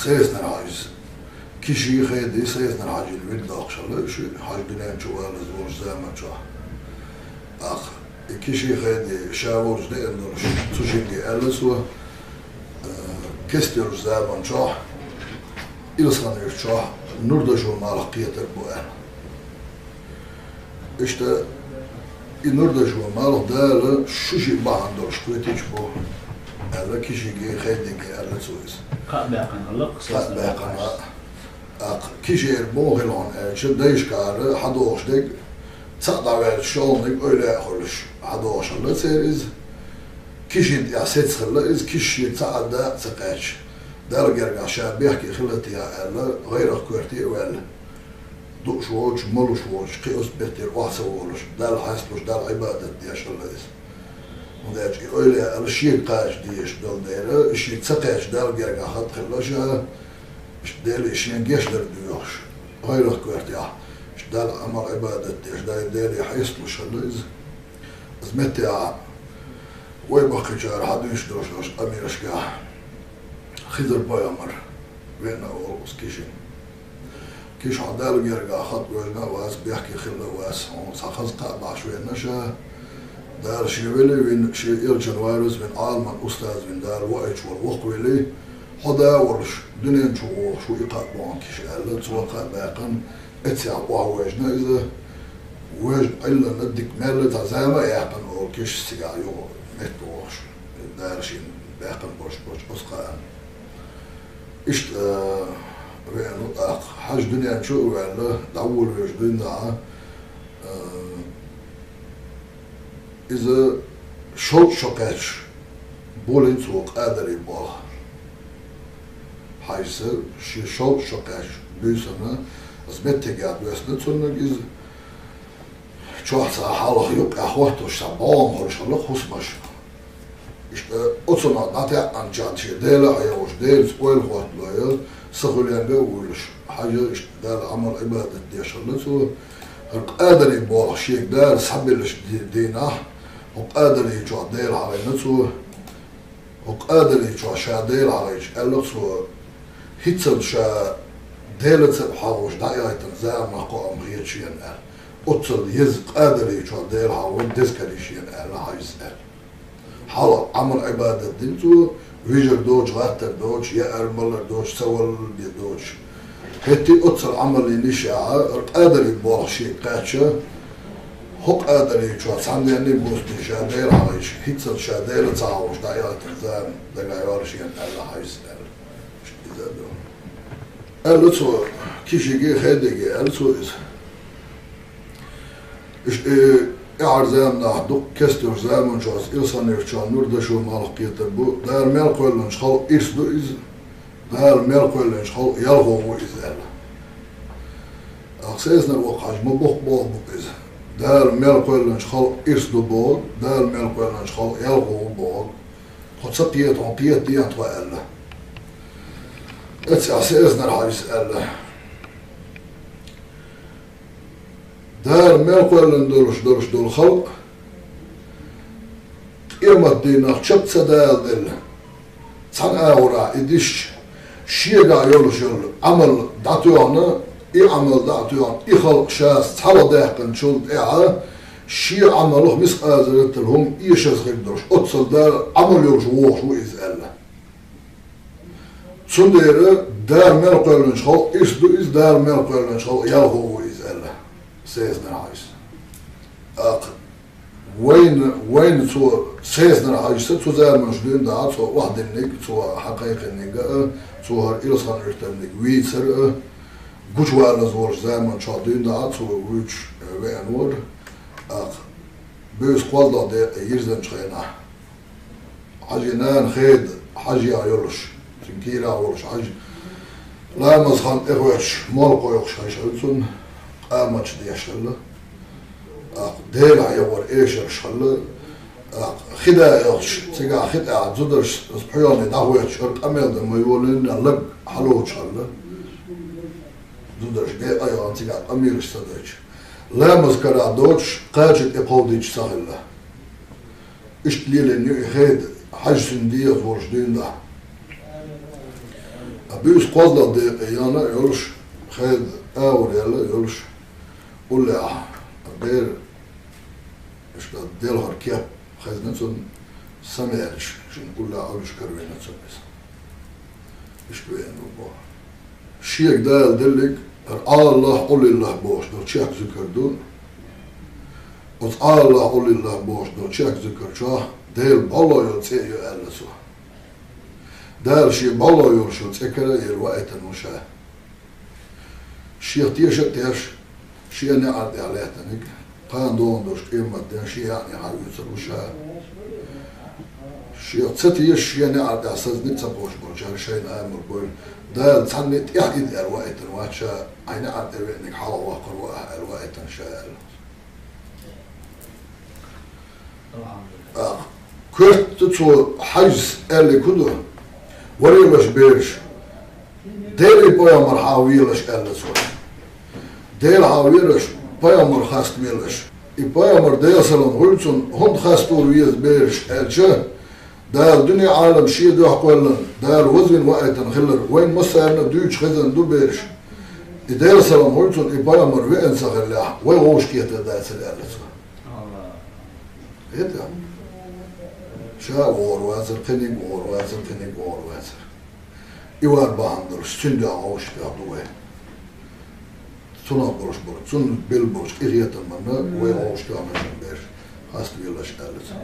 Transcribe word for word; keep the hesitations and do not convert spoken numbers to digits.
Сезнар Хьажас. Киши, Хеди Сезнар Хьажийна вирд доккхуш хилла уьш, Хьажа дуьнен чу валлалц волчу заман чохь. ТӀаккха и Киши, Хеди ша волчу деана долуш цу шинге аьлла цо, э, кеста йолчу заман чохь, Илсхан-Юьртахь Нурдашо малх кхетар бу аьлла. Иштта и Нурдашо малх Дала шу шиъ бахьана долуш кхетийта бу, аьлла, Кишиге, Хедиге аьлла цо иза. Кхаъ баьккхина хилла-кх. Кхаъ баьккхина. ТӀаккха Кишера муха хилла хьуна аьлча, дайшкара хьадогӀуш дерг, цхьаъ дӀаваьлча шолгӀаниг эвлаяъ хуьлуш хьадогӀуш хилла церан иза. Кишина тӀехь сецца хилла иза, Киша шега цхьа а дакъа ца кхаьчча, Далла гергахь ша бехке хилла техьа аьлла, гӀайрах коьрте а ваьлла. Дууш воцуш, молуш воцуш, кхин оцу меттера охьа ца волуш, Далла хьесталуш, Далла Ӏибадат деш хилла иза. ХӀунда аьлча и эвлаяъ аьлла шега кхача дезаш долу дела, и шега ца кхаьчча Далла гергахь хатта хилла ша, иштта Деле шен гечдар доьхуш, гӀайрах коьртехь, иштта Далла Ӏамал-Ӏибадат деш, Далла, Деле хьесталуш хилла иза. Иза меттехь вай баккхийчара хьадуьйцуш долуш долчу къамелашкахь Хизар-пайхамар веана олу оцу Кишина. Киша, хьо Далла гергахь хатта вевзина а вац, бехке хилла а вац, хьуна цхьа хаза кхаъ бахьаш веана ша. Дала шен вели вина, шен элчан вариса вина, Ӏаламан устаз вина, Дала ваийташ волу воккха вели, хьо да а волуш, дуьнен чу вогӀуш ву и кхаъ бохьун, Киша, аьлла, цо кхаъ баьккхина, эццехь охьавоьжна иза, вежна Ӏиллина дика мелла цхьа зама а яьккхина олу Кишас цигахь юха метта вогӀуш, Дала шена баьккхина болуш болчу оцу кхаъна. Иштта, а, веана ву тӀаккха, Хьажа дуьнен чу а ваьлла, дӀаволавелча дуьйна, а, иза шовзткъа шо кхаьчча болийна цо къадарийн болх. Хьажас шен шовзткъа шо кхаьчча буьйсанна, иза меттигехь доьссина цунна иза, чохь цхьа хьалха юккъехь хӀоттош цхьа бӀогӀам хуьлуш хилла хӀусамаш. Иштта оцунах дӀатаьӀӀанчохь шен Дела а хьехош, Делаца ойла хӀотталой, са хуьленга а вуьйлуш, Хьажа иштта Далла Ӏамал-Ӏибадат деш хилла цо, хӀара къадарийн болх шега Дала схьабеллачу ди-, дийнахь, хӀокху къадарийн чохь Дела хьахийна цо, хӀокху къадарийн чохь ша Дела хьахийча, аьлла цо, хӀинццалц ша Делаца а хьахош дӀаяхийтина заманах кхоам хета шена аьлла. Оццул еза къадарийн чохь Дела хьахор деза карий шена аьлла Хьажас аьлла. Хьалха Ӏамал-Ӏибадат дина цо, вижар доцуш, гӀаттар доцуш, яар-малар доцуш, ца валар бен доцуш. ХӀетте а оццул Ӏамал йина йиш яхьа, хӀара къадарийн болх шега кхаьчча, хӀокху къадарийн чохь цхьанненна а бусте ша Дела хьахийча, хӀинццалц ша Делаца хьахош дӀаяхийтина зама дагахь йолуш йина аьлла Хьажас аьлла. Иза а ду. Аьлла цо, Кишиге, Хедиге аьлла цо иза. Иштта, э, тӀаьхьара заманахь дукха кестачу заманчохь Илсхан-Юьртахь Нурдашо малх кхетар бу, Дала мел кхоьллинчу халкъан ирс ду иза, Дала мел кхоьллинчу халкъан ялхо ву иза аьлла. Ах, Сезнар воккха Хьажа, ма боккха болх бу иза. Дала мел кхоьллинчу халкъан ирс ду боху, Дала мел кхоьллинчу халкъан ялхо ву боху. Тхо ца кхета, хьуна кхета дехьа тхо аьлла. Эццехь Сезнар Хьажас аьлла. Дала мел кхоьллина долуш долуш долу халкъ, къематдийнахь чекх ца даладелла, цхьана агӀорахь и дисча, шегахь йолуш йолу Ӏамал дӀатоьхна, и Ӏамал дӀа а тоьхна, и халкъ шаца цхьаьна даьккхинчул тӀаьхьа, шен Ӏамалах мискъазарратал хӀума эшаза хир долуш, оццул Дала Ӏамал йолуш вогӀуш ву иза аьлла. Цундела Дала мел кхоьллинчу халкъан ирс ду иза, Дала мел кхоьллинчу халкъан ялхо ву иза аьлла Сезнар Хьажас. ТӀаккха вайна, вайна цо, Сезнар Хьажас цу заманчохь дуьйна дахьа цо охьадиллинарг, цо хьакхайкхинарг а, цо хӀара Илсхан-Юьртарниг вийцар а, гучуваллаза волчу заманчохь дуьйна дахьа цо вуьйцуш, э, веана вара. ТӀаккха буьйса кхозлагӀа декъе йирзинчу хенахь, Хьажин нана Хеда Хьажех йолуш, цуьнан кийрахь волуш Хьажа, ламаза хан тӀехӀоьттуш, молла кхойкхуш хезаш хилла цунна, къаматаш деш хилла. ТӀаккха Дела хьехор эшарш хилла. ТӀаккха хи да а йоьлхуш, цигахь хи тӀехь зударша, аса пхьоьхӀане дӀахӀоьттуш, хӀара къамел дан ма йолийла, лаг хьалоцуш хилла. Зударша декъа а йохна, цигахь къамелаш ца дайча, ламаз карахь доцуш, кхача тӀе кховдийча ца хилла. Иштта лелийна ю и Хеда, Хьажа цуьнан дегӀаза волуш дуьйна дахьа. Буьйса кхозлагӀа декъе яна а йолуш, хезна агӀор яьлла а йолуш, уллехь бер, иштта делхар кеп хезна цунна, самаьрша шина уллехь Ӏуьллуш каравелла цунна иза. Иштта веана ву боху. Шега Дала деллиг, хӀара Аллах, Аллах бохуш долу чехка зуькар ду. Оцу Аллах, Аллах бохуш долу чехка зуькар чохь Дела бӀоло йолу цӀе а ю аьлла цо. Дала шен бӀоло йолуш йолу цӀе кара а елла ваийтина ву ша. Шех теша а теш, шен неӀар тӀехь лаьттаниг, кхана догӀун долуш къематден шен яьӀне хьаоьцур ву ша. Шех ца теша, шен неӀар тӀехь сазниг ца кхочуш болчара шайна амар бойла. Дала цхьанна а тӀехь ида аьлла ваийтина вац ша, хьайн неӀар тӀе веаниг хьалха ваккхар ву ахь аьлла ваийтина ша аьлла. ТӀаккха коьрта цо хьаьжса аьллиг хӀун ду? Варелаш бераш. Делан пайхамар хьан велаш аьлла цо. Дела хьан велаш, пайхамар хаставелаш. И пайхамар Делан салам хуьлу цунна, хӀунда хаставала веза бераш аьлча, Дала дуьне Ӏалам шен дуьхьа кхоьллина, Дала вазвина ваийтина хилар, вайн массарна а дуьйцуш хезна ду бераш. И Делан салам хуьлу цунна, и пайхамар веана ца хиллехь, вай вовшахкхетар дацара аьлла цо. ХӀета? Ша а вогӀур вацара, кхиниг а вогӀур вацара, кхиниг а вогӀур вацара. И вар бахьана долуш, цуьнан дуьхьа вовшахтоьхна ду вай. Цунах болуш болу, цунна билла болчу къинхетамна вай вовшахтоьхна бераш, хаставелаш аьлла цо.